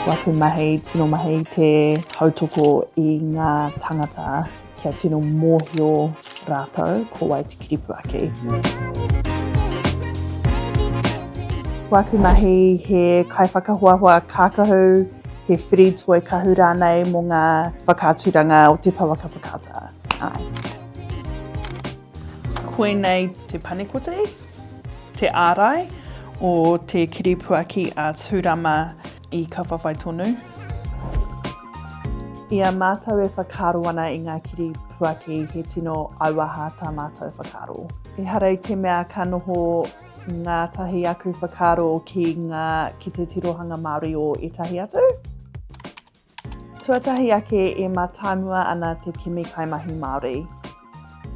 Ko aku mahi, tino mahi te tautoko i ngā tangata kia tino mōhio rātou ko wai te kiripuaki. Ko aku mahi he kaiwhakahoahoa kākahu, he whiri toi kahu rānei mō ngā whakaaturanga o te pouaka whakaata. Āe. Koinei te panekoti, te ārai o te kiripuaki a Tūrama i Ka Whawhai Tonu. I a mātou e whakaaro ana i ngā kiripuaki he tino auaha tā mātou whakaaro. Ehara i te mea ka noho ngātahi aku whakaaro ki ngā, ki te tirohanga Māori o ētahi atu. Tuatahi ake e mātāmua ana te kimi kaimahi Māori.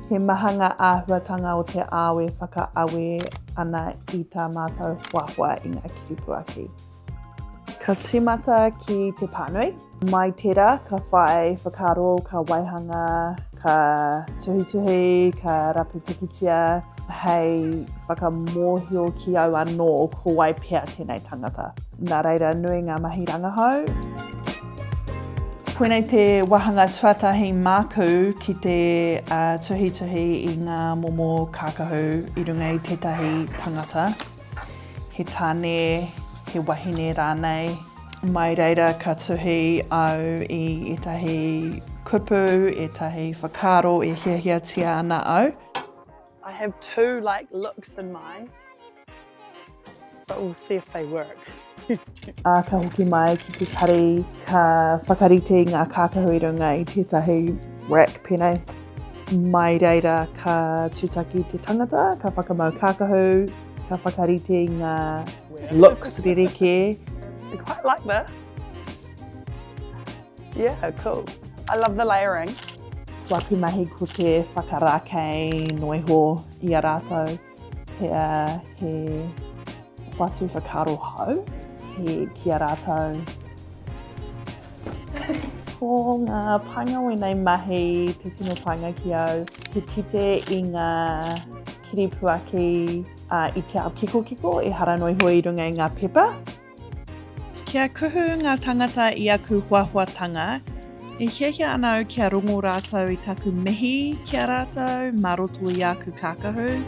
He maha ngā āhuatanga o te ao e whakaawe ana i tā mātou hoahoa i ngā kiripuaki. Ka tīmata ki te pānui. Mai tērā, ka whai whakaaro, ka waihanga, ka tuhituhi, ka rapu pikitia hei whakamōhio ki au anō ko wai pea tēnei tangata. Nā reira, nui ngā mahi rangahau. Koinei te wāhanga tuatahi māku ki te tuhituhi i ngā momo kākahu i runga i tētahi tangata. he tāne, he wahine rānei. Mai reira ka tuhi au i ētahi kupu, ētahi whakaaro e hiahiatia ana au. I have two like looks in mind, so we'll see if they work. Ā, ka hoki mai ki te tari, ka whakarite i ngā kākahu i runga i tētahi rack pēnei. Mai reira ka tūtaki te tangata, ka whakamau kākahu, ka whakarite i ngā looks rerekē. I quite like this. Yeah, cool. I love the layering. Ko aku mahi ko te whakarākei noiho i a rātou. Pea he whatu whakaaro hou he ki a rātou. Ko ngā painga o ēnei mahi, te tino painga ki au, te kite i ngā kiripuaki i te ao kikokiko, ehara noa iho i runga i ngā pepa. Kia kuhu ngā tangata i aku hoahoatanga, e hiahia ana au kia rongo rātou i taku mihi ki a rātou mā roto i āku kākahu.